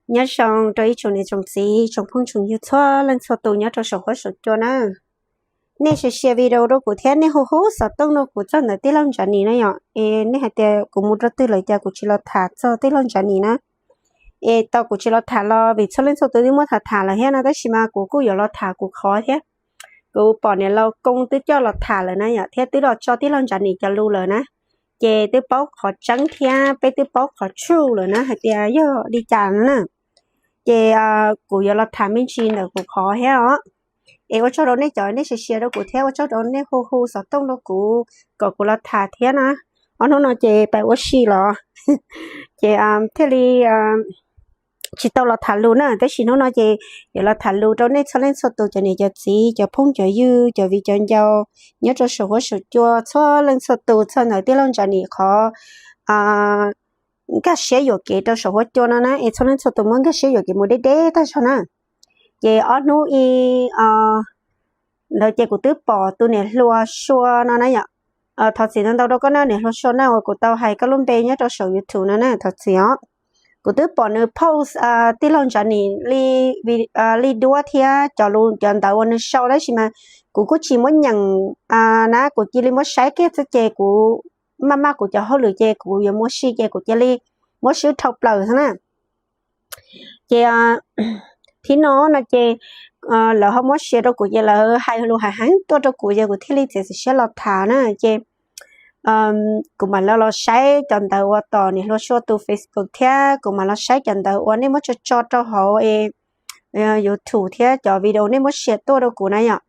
Nyob zoo rau ib tsoom niam tsoom txiv, tsoom phooj tsoom ywg txhua leej txhua tus nyob rau saum huab saum cua na. Nej share share video rau kuv thiab nej hu hu xov tooj rau kuv txog ntawm tij laug Ntsav Nis na yom. Es nej hais tias kuv mus rau twg lawm cas kuv tsis los tham txog tij laug Ntsav Nis na. Es tau kuv tsis los tham los vim txhua leej txhua tus twb muab tham tham lawm thiab no, tab sis mas kuv kuj yuav los tham kuv qhov thiab. Kuv pom niam laus Koob twb coj los tham lawm na yom, thiab twb los tso tij laug Ntsav Nis cov lus lawm na. Ces twb paub qhov tseeb thiab peb twb paub qhov true lawm na hais tias yog li cas no na. Ces kuv yuav los tham me ntsis ntawm kuv qhov thiab os. Es ua tsaug rau nej cov nej share share rau kuv thiab ua tsaug rau nej hu hu xov tooj rau kuv kom kuv los tham thiab na. Ob hnub no ces pais ua si los ces thiaj li tsis tau los tham lus na, tab sis hnub no ces yuav los tham lus rau nej txhua leej txhua tus cov niam cov txiv, cov phooj cov ywg, cov viv cov ncaus nyob rau saum huab saum cua txhua leej txhua tus txog ntawm tij laug Ntsav Nis qhov nkag siab yuam kev rau saum huab cua no na, es txhua leej txhua tus muab nkag siab yuam kev mus deb deb tag zog na. Ces ob hnub ib ntawd ces kuv twb pom tus niam hluas Sua no na yom. Thov txim ntau ntau rau koj na niam hluas Sua na, uas kuv tau hais koj lub npe nyob rau saum YouTube no na, thov txim os. Kuv twb pom nws post tij laug Ntsav Nis li duab thiab cov lus cov ntawv uas nws sau, tab sis mas kuv kuj tsis muab nyeem na, kuv cia li muab saib kiag xwb ces kuv maj maj kuv cov hauj lwm ces kuv yuav mus ua si ces kuv cia li muab swb dhau plaws xwb na. Ces thib no no ces lawv ho muab share rau kuv ces lawv hais lus hais heev tuaj rau kuv ces kuv thiaj li txiav txim siab los tham na. Ces kuv mam li los saib cov ntawv uas tom niam hluas Sua tus Facebook thiab kuv mam los saib cov ntawv uas nej muab tso tso rau hauv YouTube thiab cov video nej muab share tuaj rau kuv na yom.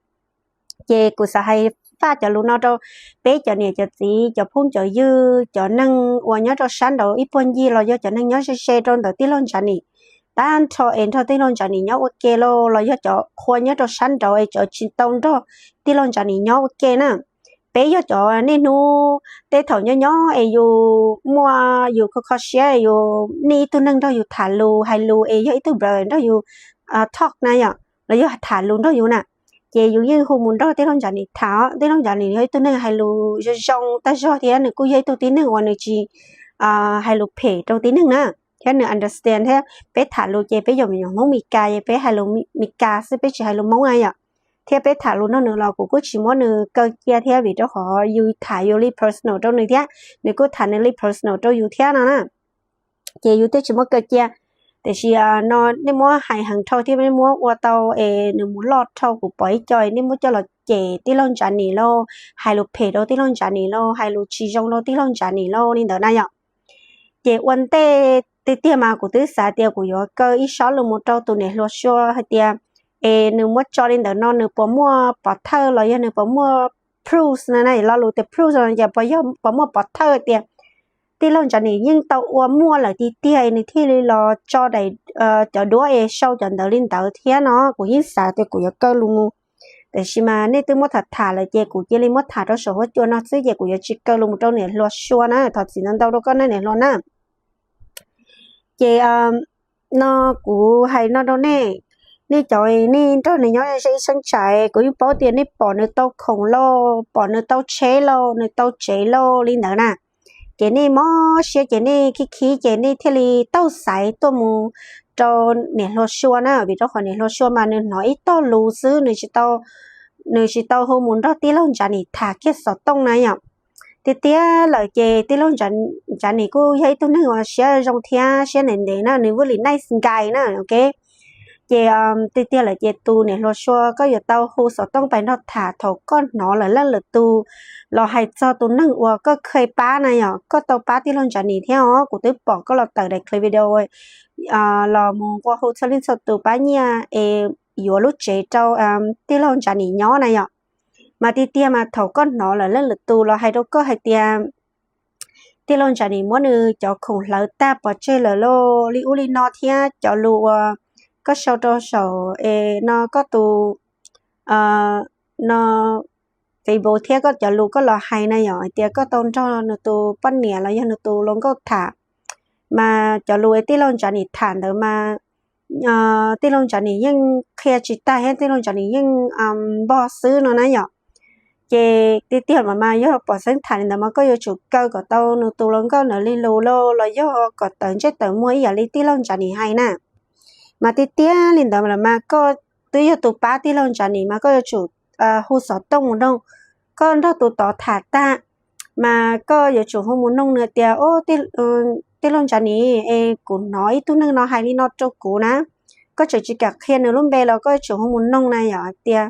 Ces kuv xav hais faj cov lus no rau peb cov niam cov txiv, cov phooj cov ywg, cov neeg uas nyob rau sab nraud ib puag ncig los yog cov neeg nyob ze ze rau ntawm tij laug Ntsav Nis tag nrho es nrog tij laug Ntsav Nis nyob ua ke lauj, los yog cov qhua nyob rau sab nraud es cov tsis tau nrog tij laug Ntsav Nis nyob ua ke na. Peb yog cov niaj hnub tej thaum nyob nyob es yus muaj yus kho kho siab es yus nij ib tug neeg nrog yus tham lus hais lus es yog ib tug brother nrog yus talk na yom, los yog tham lus nrog yus na, ces yus yeej hu mus nrog tij laug Ntsav Nis tham os. Tij laug Ntsav Nis yog ib tug neeg hais lus zoo zoo tag zog thiab nws kuj yog ib tug tib neeg uas nws tsis hais lus phem rau tib neeg na, thiab nws understand thiab peb tham lus ces peb yog me nyuam Hmoob Mes Kas ces peb hais lus Mes Kas xwb, peb tsis hais lus Hmoob na yom. Thiab peb tham lus nrog nws los kuv kuj tsis muab nws kaw cia thiab, vim rau qhov yus tham yus li personal rau nws thiab nws kuj tham nws li personal rau yus thiab no na. Ces yus thiaj tsis muab kaw cia. Tiam sis no nej muab hais heev dhau thiab nej muab ua tau es nws mus loj dhau, kuv pom ib co nej muab coj los cem tij laug Ntsav Nis lauj, hais lus phem rau tij laug Ntsav Nis lauj, hais lus tsis zoo rau tij laug Ntsav Nis lauj li ntawd na yom. Ces ua ntej tiag tiag mas kuv twb xav tias kuv yuav kaw ib sob lus mus rau tus niam hluas Sua hais tias, es nws muab tso li ntawd no nws puas muaj pov thawj los yog nws puas muaj proofs na, lo lus tias proofs no ces puas yog puas muaj pov thawj tias tij laug Ntsav Nis yeej tau ua muaj lawm tiag tiag nws thiaj li los tso daim cov duab es sau cov ntawv li ntawd thiab no. Kuv yeej xav tias kuv yuav kaw lus mus, tiam sis mas nej twb muab tham tham lawm ces kuv cia li muab tham rau saum huab cua no xwb ces kuv yuav tsis kaw lus mus rau niam hluas Sua na, thov txim ntau ntau rau koj na niam hluas na. Ces no kuv hais no rau nej, nej cov nej nrog nws nyob ze ib xeeb tshais kuv yeej paub tias nej pom nws tau khoom lauj, pom nws tau tsheb lauj, nws tau tsev lauj li ntawd na. Ces nej mob siab ces nej khib khib ces nej thiaj li taug xaiv tuaj mus rau niam hluas Sua na, vim rau qhov niam hluas Sua mas nws hnov ib tog lus xwb, nws tsis tau, nws tsis tau hu mus nrog tij laug Ntsav Nis tham kiag xov tooj na yom. Tiag tiag lawm ces tij laug Ntsav Nis kuj yog ib tug neeg uas siab zoo thiab siab ntev ntev na, nws ua li nice guy na, ok. Ces tiag tiag lawm ces tus niam hluas Sua koj yuav tau hu xov tooj pais nrog tham thaum koj hnov lawm leej lwm tus los hais txog tus neeg uas koj kheev pab na yom, koj tau pab tij laug Ntsav Nis thiab os. Kuv twb pom koj los tawm daim clip video los mus nqua hu txhua leej txhua tus pab nyiaj es yuav lub tsev rau tij laug Ntsav Nis nyob na yom. Mas tiag tiag mas thaum koj hnov lawm leej lwm tus los hais rau koj hais tias tij laug Ntsav Nis muab nws cov khoom hlawv tag pov tseg lawm lauj, li ub li no thiab cov lus uas koj sau rau saum es no koj tus no Facebook thiab koj cov lus koj los hais na yom, hais tias koj tau nrog nws tus poj niam los yog nws tus hluas nkauj tham, mas cov lus es tij laug Ntsav Nis tham ntawd mas tij laug Ntsav Nis yeej qhia tsis tag thiab tij laug Ntsav Nis yeej npog xwb no na yom. Ces tiag tiag mas mas yog pom xeeb tham li ntawd mas koj yuav tsum kaw kom tau nws tus hluas nkauj ntawd li lus lauj, los yog kom tawm ntsej tawm muag ib yam li tij laug Ntsav Nis hais na. Mas tiag tiag li ntawd lawm mas koj twb yog tus pab tij laug Ntsa Nis mas koj yuav tsum hu xov tooj mus noog. Koj nrog tus tod tham tag mas koj yuav tsum hu mus noog nws tias, tij laug Ntsa Nis, es kuv hnov ib tug neeg no hais li no rau kuv na, koj tseem tsis kam qhia nws lub npe los koj yuav tsum hu mus noog na yom, hais tias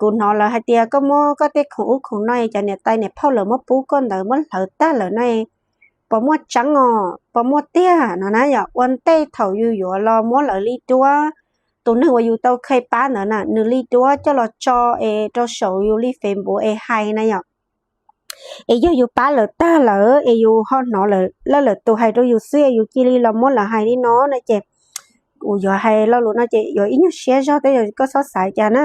kuv hnov lawv hais tias koj muab koj tej khoom ub khoom no es cov niam tais niam phauj lawv muab pub koj ntawd muab hlawv tag lawm no, puas muaj tseeb os, puas muaj tiag no na yom. Ua ntej thaum yus yuav los muab lawv li duab, tus neeg uas yus tau kha pab ntawd na nws li duab coj los tso es rau saum yus li Facebook es hais na yom. Es yog yus pab lawv tag lawm es yus ho hnov lawv lawm tus hais rau yus xwb es yus cia li los muab lawv hais li no no ces kuv yuav hais lo lus no ces yuav ib nyuag siab zog tej, yog koj txhob xav cas na.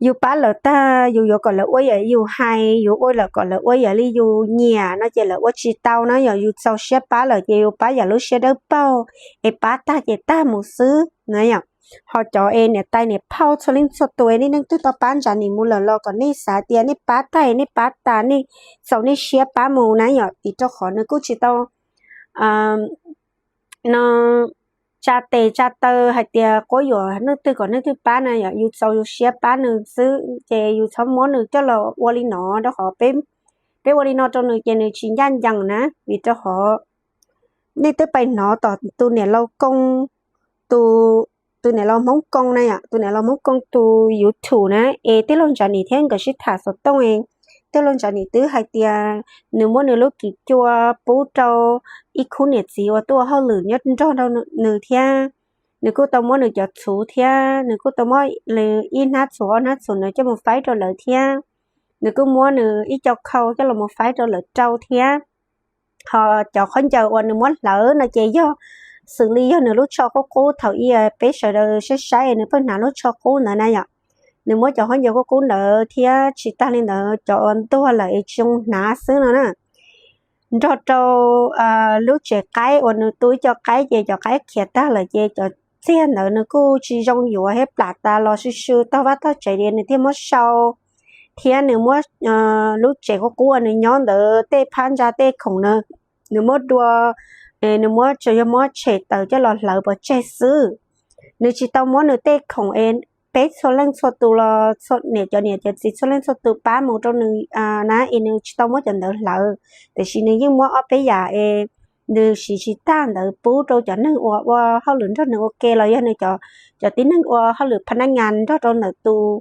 Yus pab lawv tag yus yuav kom lawv ua yam yus hais, yus ua lawm kom lawv ua yam li yus nyiam no ces lawv ua tsis tau na yom. Yus txaus siab pab lawm ces yus pab yam lub siab dawb paug es pab tag ces tag mus xwb na yom. Ho cov es niam tais niam phauj txhua leej txhua tus es nej leej twg tau pab Ntsa Nis mus lawm los kom nej xav tias nej pab tag nej pab tas nej txaus nej siab pab mus na yom, vim rau qhov nws kuj tsis tau no tsa tes tsa taw hais tias quab yuam neeg twg kom neeg twg pab na yom. Yus txaus yus siab pab nws xwb ces yus txhob muab nws coj los ua li no rau qhov peb ua li no rau nws ces nws tsis ncaj ncees na, vim rau qhov nej twb pais hnov tom tus niam laus Koob, tus niam laus Hmoob Koob na yom, tus niam laus Hmoob Koob tus YouTube na, es tij laug Ntsa Nis thiab nkawd sib tham xov tooj es tij laug Ntsa Nis twb hais tias nws muab nws lub kis cua pub rau ib khub niam txiv uas tuaj ua hauj lwm nyob nrog rau nws thiab. Nws kuj tau muab nws cov txhuv thiab nws kuj tau muab ib hnab txhuv ob hnab txhuv ntawd coj mus faib rau lawv thiab. Nws kuj muab nws ib co khau coj los mus faib rau lawv rau thiab. Ho cov khaub ncaws uas nws muab hlawv no ces yog xws li yog nws lub tsho qub qub thaum ub peb sawv daws saib saib nws pheej hnav lub tsho qub ntawd na yom. Nws muab cov khaub ncaws qub qub ntawd thiab tsis tag li ntawd cov uas ntuag lawm es tsis zoo hnav xwb no na, nrog rau lub tsev qaib uas nws tu ib co qaib ces cov qaib khiav tag lawm ces cov txiag ntawd nws kuj tsis zoo yuav thiab plam tas los swb swb tag vaj tag tsev li nws thiaj muab sau. Thiab nws muab lub tsev qub qub uas nws nyob ntawd tej phab ntsa tej khoom na, nws muab dua, nws muab tsuas yog muab tshem tawm coj los hlawv pov tseg xwb. Nws tsis tau muab nws tej khoom es peb txhua leej txhua tus los niam cov niam cov txiv txhua leej txhua tus pab mus rau nws na, es nws tsis tau muab cov ntawd hlawv, tiam sis nws yeej muab ob peb yam es nws siv tsis tag ntawd pub rau cov neeg uas ua hauj lwm nrog nws ua ke los yog nws cov tib neeg ua hauj lwm pha nab nyas nrog rau ntawm tus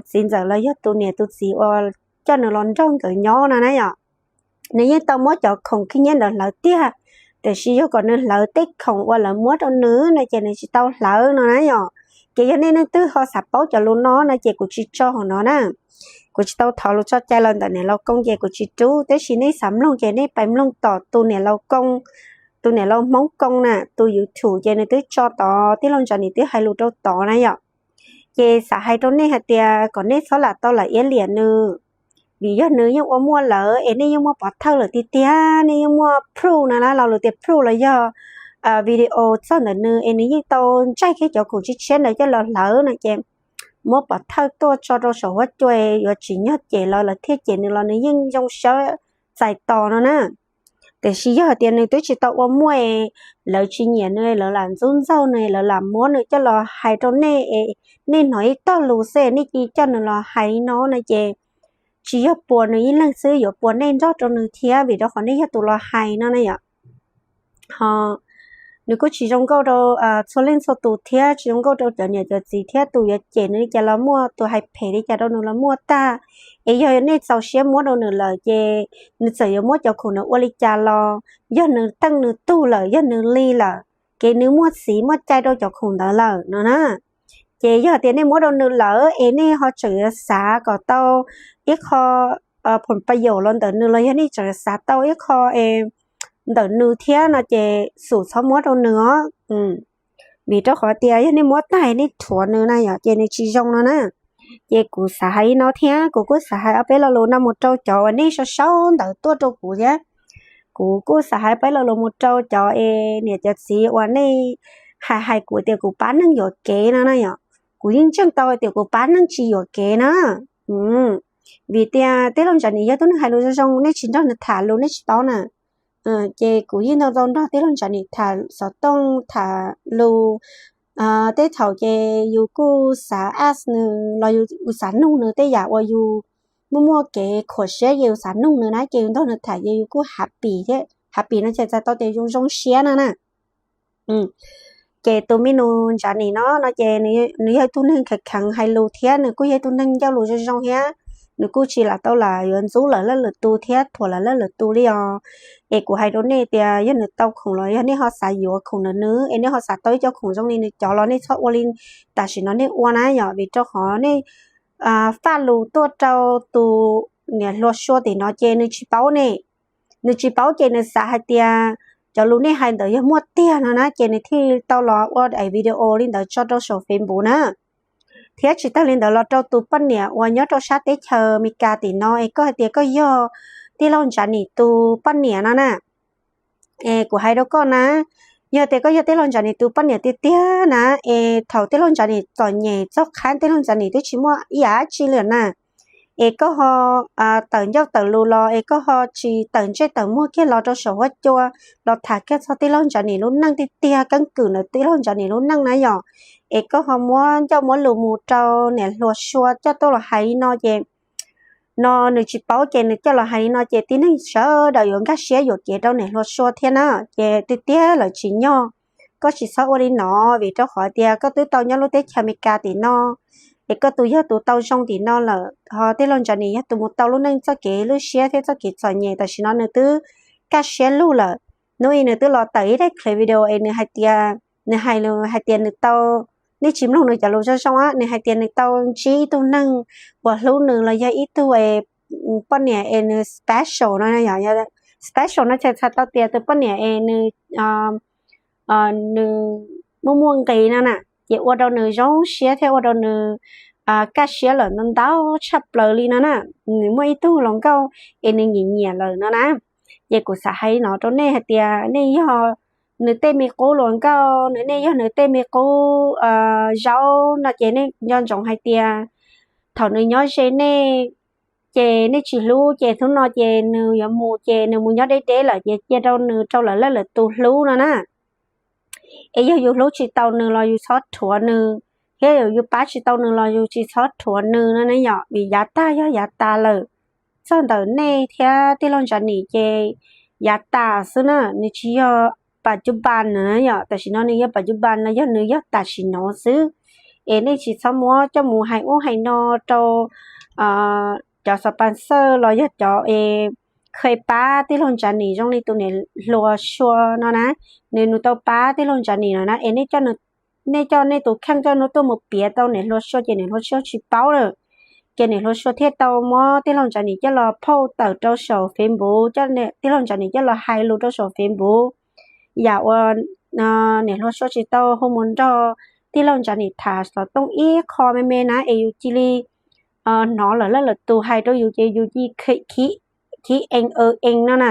txiv ntxawm los yog tus niam tus txiv uas coj nws los nrog nkawd nyob no na yom. Nws yeej tau muab cov khoom khib nyiab ntawd hlawv tiag, tiam sis yog kom nws hlawv tej khoom uas lawv muab rau nws no ces nws tsis tau hlawv no na yom. Ces yog nej leej twg ho xav paub cov lus no no ces kuv tsis tso hauv no na. Kuv tsis tau thov lus tso cai los ntawm niam laus Koob ces kuv tsis rub, tab sis nej xav mloog ces nej pais mloog tom tus niam laus Koob, tus niam laus Hmoob Koob na, tus YouTube ces nws twb tso tod, tij laug Ntsa Nis twb hais lus rau tod na yom. Ces xav hais rau nej hais tias kom nej txhob lam tau lam iab liam nws, vim yog nws yeej ua muaj lawm es nej yeej muaj pov thawj lawm tiag tiag, nej yeej muaj proof na, lo lus tias proof los yog video txog ntawm nws es nws yeej tau ntsaig kiag cov khoom tshiab tshiab ntawd coj los hlawv no ces muab pov thawj tuaj tso rau saum huab cua, yuav tsim nyog cem los lawv thiaj cem nws los nws yeej zoo siab txais tos no na. Tiam sis yog hais tias nws twb tsis tau ua muaj, lawv tsis nyiam nws, lawv lam ntxub ntxaug nws, lawv lam muab nws coj los hais rau nej es nej hnov ib tog lus xwb nej cia coj nws los hais no no ces tsis yog puas nws ib leeg xwb, yuav puas nej nrog rau nws thiab, vim rau qhov nej yog tus los hais no na yom. Ho nws kuj tsis zoo nkauj rau txhua leej txhua tus thiab tsis zoo nkauj rau cov niam cov txiv thiab, tus yuav cem nws li cas los muaj, tus hais phem li cas rau nws los muaj tag. Es yog nej txaus siab muab rau nws lawm ces nws txawm yuav muab cov khoom ntawd ua li cas los yog nws teej nws tug lawm, yog nws li lawm, ces nws muaj txim muaj cai rau cov khoom ntawd lawm no na. Ces yog tias nej muab rau nws lawm es nej ho tseem yuav xav kom tau ib qho phom payos los ntawm nws los yog nej tseem yuav xav tau ib qho ntawm nws thiab no ces xum txhob muab rau nws os. Vim rau qhov tias yog nej muab tag nej rhuav nws na yom, ces nws tsis zoo no na. Ces kuv xav hais li no thiab kuv kuj xav hais ob peb lo lus no mus rau cov uas nej sau sau ntawv tuaj rau kuv thiab. Kuv kuj xav hais peb lo lus mus rau cov es niam cov txiv uas nej hais hais kuv tias kuv pab neeg yuam kev no na yom. Kuv yeej ntseeg tau tias kuv pab neeg tsis yuam kev na. Vim tias tij laug Ntsa Nis yog tug neeg hais lus zoo zoo, nej tsis nrog nws tham lus nej tsis paub na. Ces kuv yeej tau tau nrog tij laug Ntsav Nim tham xov tooj tham lus. Tej thaum ces yus kuj xav ask nws los yus xav nug nws tej yam uas yus muaj muaj kev khuam siab ces yus xav nug nws na, ces yus nrog nws tham ces yus kuj happy thiab. Happy no ces txhais tau tias zoo zoo siab no na. Ces tus me nus Ntsav Nim no no ces nws yog ib tug neeg kheev kheev hais lus thiab nws kuj yog ib tug neeg ncauj lus zoo zoo thiab. Nws kuj tsis lam tau lam yuav ntxub lawv leej lwm tus thiab thuam lawv leej lwm tus li os. Es kuv hais rau nej tias yog nws tau khoom los yog nej ho xav yuav khoom ntawm nws es nej ho xav tau ib co khoom zoo li nws cov los nej txhob ua li tam sim no nej ua na yom, vim rau qhov nej faj lus tuaj rau tus niam hluas Sua tim no ces nws tsis paub ne. Nws tsis paub ces nws xav hais tias cov lus nej hais ntawd yog muaj tiag no na ces nws thiaj tau los ua daim video li ntawd tso rau saum Facebook na. Thiab tsis tag li ntawd los rau tus poj niam uas nyob rau sab teb chaws Amelikas tim no es koj hais tias koj yog tij laug Ntsav Nim tus poj niam no na. Es kuv hais rau koj na, yog tias koj yog tij laug Ntsav Nim tus poj niam tiag tiag na, es thaum tij laug Ntsav Nim txom nyem txog qhab tij laug Ntsav Nim twb tsis muaj ib yam dab tsi li na. Es koj ho tawm ncauj tawm lus los es koj ho tsis tawm ntsej tawm muag kiag los rau saum huab cua los tham kiag txog tij laug Ntsav Nim lub neej tiag tiag, keeb kwm ntawm tij laug Ntsav Nim lub neej na yom. Es koj ho muab ncauj muab lus mus rau niam hluas Sua coj tuaj los hais li no ces no nws tsis paub ces nws coj los hais li no ces tib neeg sawv daws yuav nkag siab yuam kev rau niam hluas Sua thiab na. Ces tiag tiag lawm tsim nyog koj tsis txhob ua li no, vim rau qhov tias koj twb tau nyob lub teb chaws Amelikas tim no es koj tus yog tus tau zoo tim no lawm, ho tij laug Ntsav Nim yog tus mus tau lub neej txoj kev lwj siab thiab txoj kev txom nyem, tam sim no nws twb kaj siab lug lawm. Hnub i nws twb los tawm ib daim clip video es nws hais tias, nws hais hais tias nws tau, nej tsis mloog nws cov lus zoo zoo, nws hais tias nws tau ntsib ib tug neeg uas hlub nws los yog ib tug poj niam es nws special no, special no ces txhais tau tias tus poj niam es nws nws muaj muaj nqis no na, ces ua rau nws zoo siab thiab ua rau nws kaj siab lawm ntau tshaj plaws li no na. Nws muaj ib tug hluas nkauj es nws nyiam nyiam lawm no na. Ces kuv xav hais no rau nej hais tias nej yog nws tej me qub hluas nkauj, nws nej yog nws tej me qub zaub no ces nej nco ntsoov hais tias thaum nws nyob ze nej ces nej tsis hlub, ces hnub no ces nws yuav mus ces nws mus nyob deb deb lawm ces cia rau nws rau lawv leej lwm tus hlub no na. Es yog yus hlub tsis tau nws los yus txhob rhuav nws, thiab yus pab tsis tau nws los yus tsis txhob rhuav nws no ne yom, vim yav tag yog yav tas lawm. Txog ntawm nej thiab tij laug Ntsav Nim ces yav tas xwb na, nws tsis yog pas cuj pas na yom, tam sim no nws yog pas cuj pas no yog nws yog tam sim no xwb. Es nej tsis txhob muab coj mus hais ub hais no rau cov xov pas xawj los yog cov es kheev pab tij laug Ntsav Nim zoo li tus niam hluas Sua no na. Nws nws tau pab tij laug Ntsav Nim no na, es nej coj nej tus kheej coj nws tuaj mus piav tau niam hluas Sua ces niam hluas Sua tsis paub lawm. Ces niam hluas Sua thiaj tau muab tij laug Ntsav Nim coj los post tawm rau saum Facebook, coj tij laug Ntsav Nim coj los hais lus rau saum Facebook. Yam uas niam hluas Sua tsis tau hu mus nrog tij laug Ntsav Nim tham xov tooj ib qho me me na es yus cia li hnov lawm leej lwm tus hais rau yus ces yus cia li khiv ees ees no na.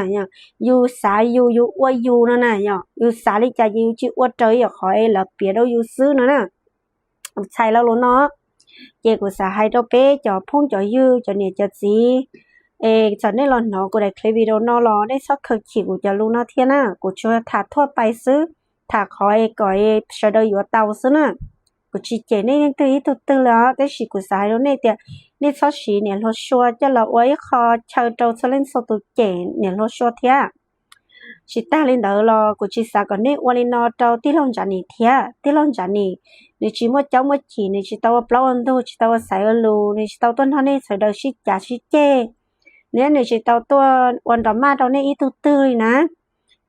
Yus xav yus, yus ua yus no na yom, yus xav li cas ces yus cia li ua raws li qhov es lawv piav rau yus xwb no na. Txhais lo lus no ces kuv xav hais rau peb cov phooj cov ywg, cov niam cov txiv, es txawm nej los hnov kuv daim clip video no los nej txhob khaws chim kuv cov lus no thiab na. Kuv tsuas tham thuaj pais xwb, tham qhov es kom sawv daws yuav tau xwb na. Kuv tsis cem nej leej twg ib tug twg li os, tab sis kuv xav hais rau nej tias nej txhob siv niam hluas Sua coj los ua ib qho chaw rau txhua leej txhua tus cem niam hluas Sua thiab. Tsis tag li ntawd los kuv tsis xav kom nej ua li no rau tij laug Ntsav Nim thiab. Tij laug Ntsav Nim, nws tsis muaj caub muaj chim, nws tsis tau ua plaub ua ntug, tsis tau ua xaiv ua lus, nws tsis tau tuaj nrog nej sawv daws sib cav sib ceg, nws, nws tsis tau tuaj ua nrog maj rau nej ib tug twg li na.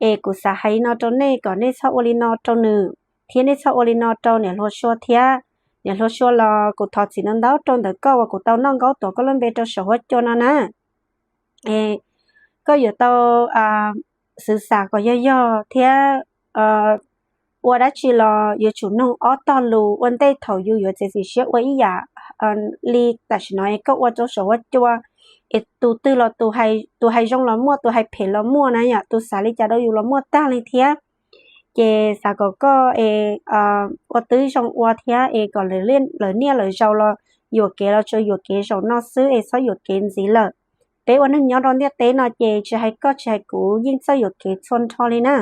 Es kuv xav hais li no rau nej kom nej txhob ua li no rau nws, thiab nej txhob ua li no rau niam hluas Sua thiab. Niam hluas Sua los kuv thov txim ntau ntau rau ntawm koj uas kuv tau noj nkaub tuav koj lub npe rau saum huab cua no na. Koj yuav tau xwv xav kom yog yog thiab ua dab tsi los yuav tsum noog ob tog lus ua ntej thaum yus yuav txiav txim siab ua ib yam li tam sim no es koj ua rau saum huab cua. Es tus twg los tus hais zoo los muaj, tus hais phem los muaj na yom, tus xav li cas rau yus los muaj tag li thiab. Ces xav kom koj es ua tib zoo ua thiab es kom lawv niaj lawv zaus los yuam kev los tsuas yuam kev zaum no xwb es txhob yuam kev ntxiv lawm. peb ua neeg nyob rau ntiaj teb no ces tsis hais koj tsis hais kuv yeej txawj yuam kev txhua nrho li na.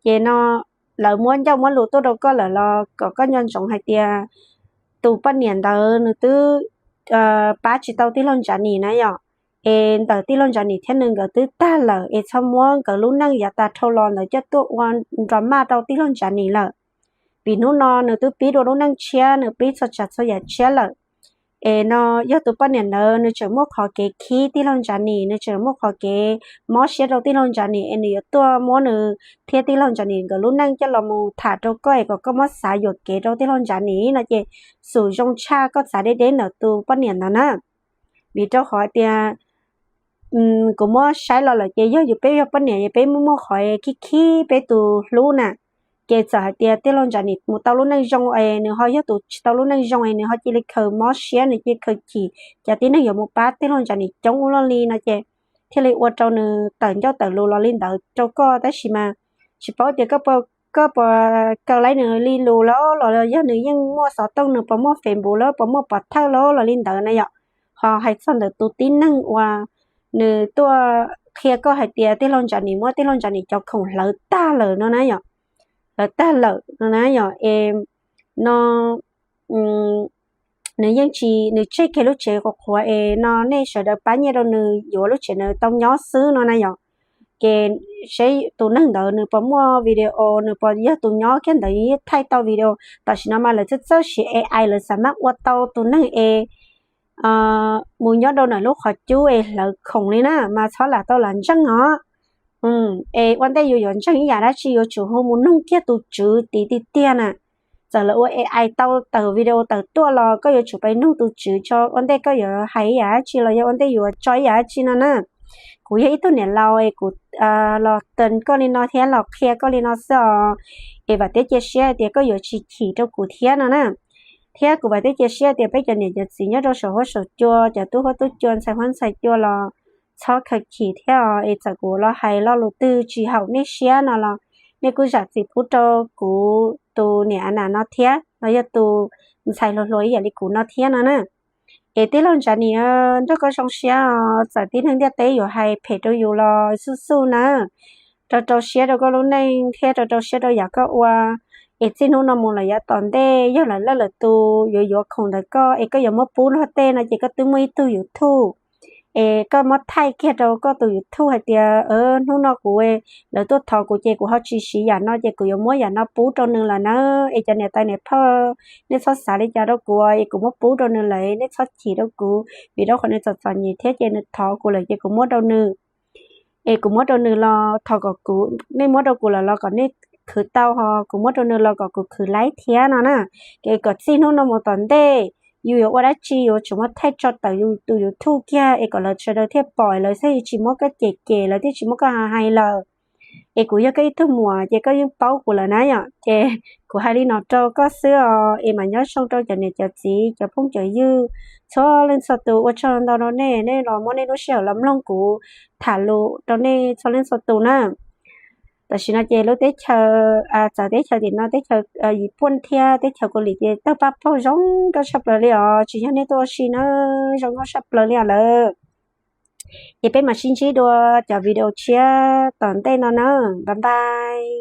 Ces no lawv muab ncauj muab lus tuaj rau koj lawm los kom koj nco ntsoov hais tias tus poj niam ntawd nws twb pab tsis tau tij laug Ntsav Nis na yom, es ntawm tij laug Ntsav Nis thiab nws nkawd twb tag lawm es txhob muab nkawd lub neej yav tas dhau los ntawd coj tuaj ua nrog maj rau tij laug Ntsav Nis lawm. Vim hnub no nws twb pib dua lub neej tshiab, nws pib txhua tsav txhua yam tshiab lawm. Es no yog tus poj niam ntawd nws tseem muaj qhov kev khib tij laug Ntsav Nis, nws tseem muaj qhov kev mob siab rau tij laug Ntsav Nis es nws yuav tuaj muab nws thiab tij laug Ntsav Nis nkawd lub neej coj los mus tham rau koj es kom koj muab xav yuam kev rau tij laug Ntsav Nis no ces xum zoo tshaj koj txav deb deb ntawm tus poj niam ntawd na. Vim rau qhov tias kuv muab saib los lawm ces yog yus peb yog poj niam es peb muaj muaj qhov khib khib peb tus hlub na, ces txawm hais tias tij laug Ntsav Nis mus tau lub neej zoo es nws ho yog tus tsis tau lub neej zoo es nws ho cia li khaws mob siab, nws cia li khaws chim, cas tib neeg yuav mus pab tij laug Ntsav Nis coob ua luaj li no ces thiaj li ua rau nws tawm ncauj tawm lus los li ntawd rau koj. Tab sis mas tsis paub tias koj puas kaw laib nws li lus los los yog nws yeej muaj xov tooj, nws puas muaj Facebook los puas muaj pov thawj los los li ntawd na yom. Ho hais txog ntawm tus tib neeg uas nws tuaj qhia koj hais tias tij laug Ntsav Nis muab tij laug Ntsav Nis cov khoom hlawv tag lawm no na yom, hlawv tag lawm no na yom, es no nws yeej tsis, nws tseg kiag lub tsev qhuav qhuav es no nej sawv daws pab nyiaj rau nws yuav lub tsev nws tau nyob xwb no na yom. Ces seb tus neeg ntawd nws puas muaj video, nws puas yog tus nyob kiag ntawd yeej thaij tau video. Tam sim no mas lawv txawj txawj siv A I, lawv xav mas ua tau tus neeg es mus nyob rau ntawm lub qhov cub es hlawv khoom li na mas txhob lam tau lam ntseeg os. Es ua ntej yus yuav ntseeg ib yam dab tsi yuav tsum hu mus nug kiag tus tswv tiv tiag tiag na. Txawm lawv ua A I tau tawm video tawm tuaj los koj yuav tsum pais nug tus tswv tso ua ntej koj yuav hais ib yam dab tsi los yog ua ntej yuav tso ib yam dab tsi no na. Kuv yog ib tug niam laus es kuv los tees koj li no thiab los qhia koj li no xwb os. Es vam thiab cia siab tias koj yuav tsis chim rau kuv thiab no na. Thiab kuv vam thiab cia siab tias peb cov niam cov txiv nyob rau saum huab saum cua, cov tub huab tub cua, ntxhais huab ntxhais cua los txhob khaws chim thiab os. Es txawm kuv los hais lo lus twg tsis haum nej siab no los nej kuj zam txim pub rau kuv tus niam Ana no thiab los yog tus ntxhais hluas hluas ib yam li kuv no thiab no na. Es tij laug Ntsav Nis, nrog koj zoo siab os, txawm tib neeg ntiaj teb yuav hais phem rau yus los xuj xuj na, rau rau siab rau koj lub neej thiab rau rau siab rau yam koj ua. Es txij hnub no mus lawm yav tom ntej yog lawv leej lawv tus yuav yuav khoom ntawm koj es koj yuav muab pub luag tej no ces koj twb muaj ib tug YouTube, es koj muab thaij kiag rau koj tus YouTube hais tias hnub no kuv, lawv tuaj thov kuv ces kuv ho tsis siv yam no ces kuv yuav muab yam no pub rau nws lawm na. Es cov niam tais niam phauj, nej txhob xav li cas rau kuv es kuv muab pub rau nws lawm, nej txhob chim rau kuv vim rau qhov nws txom txom nyem thiab ces nws thov kuv lawm ces kuv muab rau nws. Es kuv muab rau nws los thov kom kuv, nej muab rau kuv lawm los kom nej khwv tau, ho kuv muab rau nws los kom kuv khwv laib thiab no na. Es kom txij hnub no mus tom ntej yus yuav ua dab tsi yuav tsum muab thaij tso tawm yus tus YouTube kiag es kom lawv sawv daws thiaj pom, lawv thiaj tsis muab koj cem cem, lawv thiaj tsis muab koj hais lawm. Es kuv yog koj ib tug muam ces koj yeej paub kuv lawm na yom, ces kuv hais li no rau koj xwb os. Es mam nyob zoo rau cov niam cov txiv cov phooj cov ywg txhua leej txhua tus, ua tsaug ntau rau nej, nej los muab nej lub sij hawm los mloog kuv tham lus rau nej txhua leej txhua tus na. Tam sim no ces lub teb chaws, txawv teb chaws tim no teb chaws Yim Puaj thiab teb chaws Kaus Lim ces tawg paj paug zoo nkauj tshaj plaws li os, tsis yog nej tuaj ua si na, zoo nkauj tshaj plaws li os lawm. Ces peb mam sib ntsib dua cov video tshiab tom ntej no na. Bye bye.